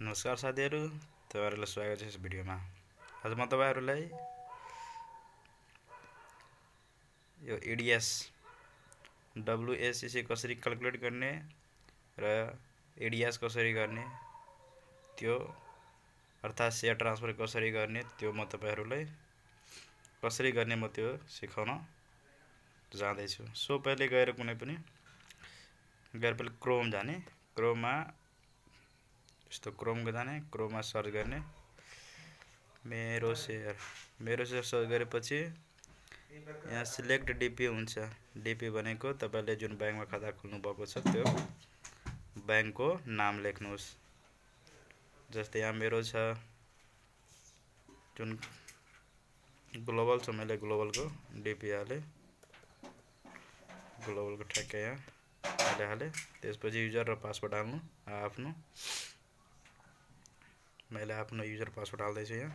नमस्कार साथीहरु, तपाईहरुलाई स्वागत छ यस भिडियोमा। आज म तपाईहरुलाई यो एडीएस WACC कसरी क्याल्कुलेट गर्ने र एडीएस कसरी गर्ने त्यो अर्थात शेयर ट्रान्सफर कसरी गर्ने त्यो म तपाईहरुलाई कसरी गर्ने म त्यो सिकाउन जाँदै छु। सो पहिले गएर कुनै पनि पहिले क्रोम जाने, क्रोममा यस्तो क्रोमको जाने, क्रोममा सर्च गर्ने मेरो शेयर सर्च गरेपछि यहाँ सिलेक्ट डीपी हुन्छ। डीपी भनेको तपाईले जुन बैंकमा खाता खोल्नु भएको छ त्यो बैंकको नाम लेख्नुस्। जस्तै यहाँ मेरो छ जुन ग्लोबल छ, मैले ग्लोबलको डीपी हाले, ग्लोबलको ठ्याक्कै यहाँ हाले। त्यसपछि युजर र पासवर्ड हाल्नु आफ्नो। मैले आफ्नो युजर पासवर्ड हाल्दै छु। यहाँ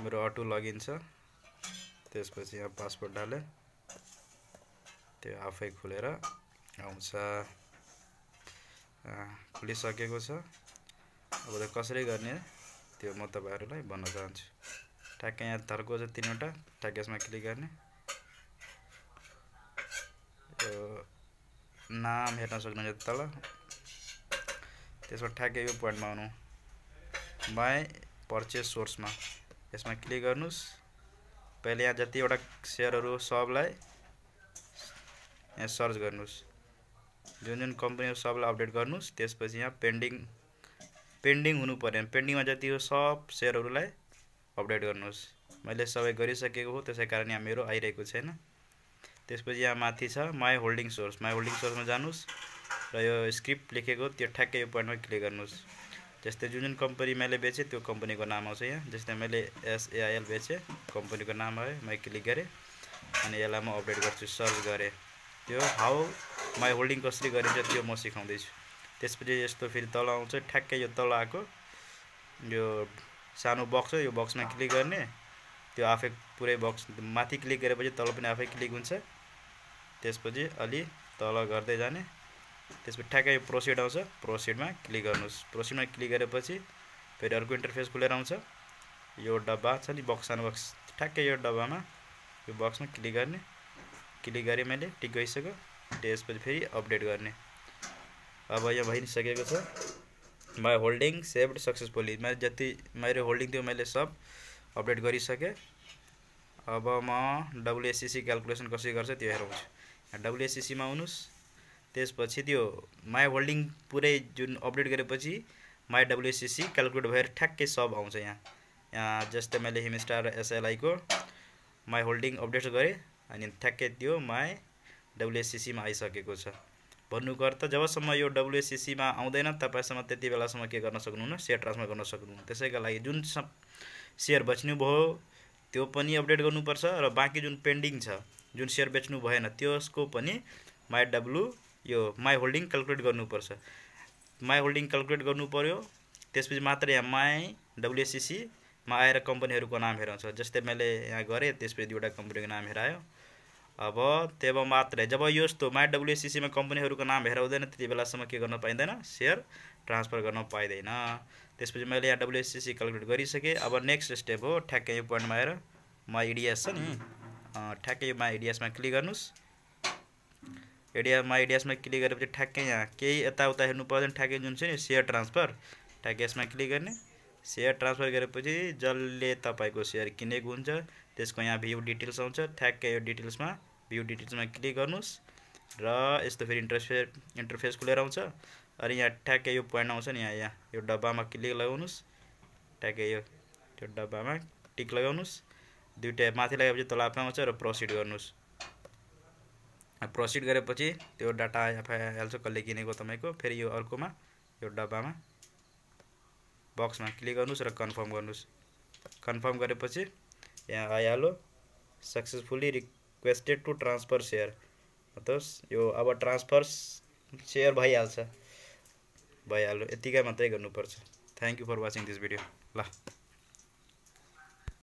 मेरो अटो लगइन छ। त्यसपछि यहाँ पासवर्ड हाले, त्यो आफै खुलेर आउँछ। खुलिसकेको छ। अब त कसरी गर्ने त्यो म तपाईहरुलाई भन्न चाहन्छु। ठ्याक्कै यहाँ थर्को छ तीनवटा, ठ्याक्कै यसमा क्लिक गर्ने। यो नाम हेर्न सक्नुहुन्छ तल। त्यसमा ठ्याक्कै यो पोइन्टमा आउनु, माई पर्चेस सोर्समा यसमा क्लिक गर्नुस्। पहिले यहाँ जतिवटा शेयरहरु सबलाई यहाँ सर्च गर्नुस्, जुन कम्पनी सबलाई अपडेट गर्नुस्। त्यसपछि यहाँ पेन्डिङ हुनु पर्यो। पेन्डिङमा जति हो सब शेयरहरुलाई अपडेट गर्नुस्। मैले सबै गरिसकेको हो, त्यसैकारण यहाँ मेरो आइरहेको छैन। त्यसपछि यहाँ माथि छ my holding source, my holding सोर्समा जानुस् र यो स्क्रिप्ट लेखेको त्यो ठ्याक्कै यो पोइन्टमा क्लिक गर्नुस्। जस्तै जुन कम्पनी मैले बेचे त्यो कम्पनीको नाम आउँछ यहाँ। जस्तै मैले SAIL बेचे, कम्पनीको नाम आयो, मैं क्लिक गरे अनि यसलाई म अपडेट गर्छु, सर्च गरे। त्यो हाउ माई होल्डिङ कसरी गरिन्छ त्यो म सिकाउँदै छु। त्यसपछि यस्तो फेरि तल आउँछ, ठ्याक्कै यो तल आको यो सानो बक्स हो, यो बक्समा क्लिक गर्ने। त्यो आफै पुरै बक्स माथि क्लिक गरेपछि तल पनि आफै क्लिक हुन्छ। त्यसपछि अलि तल गर्दै जाने। त्यसपछि ठ्याक्कै प्रोसिड आउँछ, प्रोसिडमा क्लिक गर्नुस्। प्रोसिडमा क्लिक गरेपछि फेरि अर्को इन्टरफेस खुलेर आउँछ। यो डब्बा छ नि बक्स, सानो बक्स, ठ्याक्कै यो डब्बामा यो बक्समा क्लिक गर्ने। क्लिक गरे मैले, टिक गइसक्यो। त्यसपछि फेरि अपडेट गर्ने। अब यो भइसकेको छ माई होल्डिङ सेभड सक्सेसफुली। मैले जति मेरो होल्डिङ थियो मैले सब अपडेट गरिसके। अब म WACC क्याल्कुलेसन कसरी गर्छ त्यो हेराउँछु। WACC मा आउनुस्। त्यसपछि त्यो माई होल्डिङ पुरै जुन अपडेट गरेपछि माई WACC क्याल्कुलेट भएर ठ्याक्कै सब आउँछ यहाँ। जस्तै मैले हिमस्टार र SLI को माई होल्डिङ अपडेट गरे अनि ठ्याक्कै त्यो माई WACC मा आइसकेको छ। भन्नुको अर्थ जबसम्म यो WACC मा आउँदैन तपाईसम्म त्यति बेलासम्म के गर्न सक्नुहुन्न, शेयर ट्रान्सफर गर्न सक्नुहुन्न। त्यसैका लागि जुन शेयर बेच्नु भयो त्यो पनि अपडेट गर्नुपर्छ र बाँकी जुन पेन्डिङ छ, जुन शेयर बेच्नु भएन त्यसको पनि माई होल्डिङ क्याल्कुलेट गर्नुपर्छ। माई होल्डिङ क्याल्कुलेट गर्नु पर्यो। त्यसपछि मात्र यहाँ माई WACC मा आएर कम्पनीहरुको नाम हेराउँछ। जस्तै मैले यहाँ गरे, त्यसपछि दुईवटा कम्पनीको नाम हेरायो। अब तब मात्रै जब यस्तो माई WACC मा कम्पनीहरुको नाम हेराउँदैन त्यति बेलासम्म के गर्न पाइदैन, शेयर ट्रान्सफर गर्न पाइदैन। त्यसपछि मैले यहाँ WACC क्याल्कुलेट गरिसके। अब नेक्स्ट स्टेप हो ठ्याक्कै यो पोइन्टमा आएर माई एडीएस छ नि, ठ्याक्कै माई एडीएस मा क्लिक गर्नुस्। माई एडीएस मा क्लिक गरेपछि ठ्याक्कै यहाँ केही यताउता हेर्नु पर्दैन, ठ्याक्कै जुन छ नि शेयर ट्रान्सफर, ठ्याक्कै यसमा क्लिक गर्ने। शेयर ट्रान्सफर गरेपछि जसले तपाईको शेयर किनेको हुन्छ त्यसको यहाँ भ्यू डिटेल्स आउँछ। ठ्याक्कै यो डिटेल्समा भ्यू डिटेल्समा क्लिक गर्नुस् र यस्तो फेरि इन्टरफेस खुलेर आउँछ। अनि यहाँ ठ्याक्कै यो पोइन्ट आउँछ नि, यहाँ यो डब्बामा क्लिक लगाउनुस्। ठ्याक्कै यो त्यो डब्बामा टिक लगाउनुस्। दुईटा माथि लगाएपछि तल आफै आउँछ र प्रोसिड गर्नुस्। प्रोसिड गरेपछि त्यो डाटा आफै आइहाल्छ कसले किनेको तपाईको। फेरि यो अर्कोमा यो डब्बामा बक्समा क्लिक गर्नुस् र कन्फर्म गर्नुस्। कन्फर्म गरेपछि यहाँ आइहाल्यो successfully requested to transfer share. मतलब यो अब ट्रान्सफर शेयर भइहाल्छ, भइहाल्यो। यतिकै मात्रै गर्नुपर्छ। Thank you for watching this video. ल।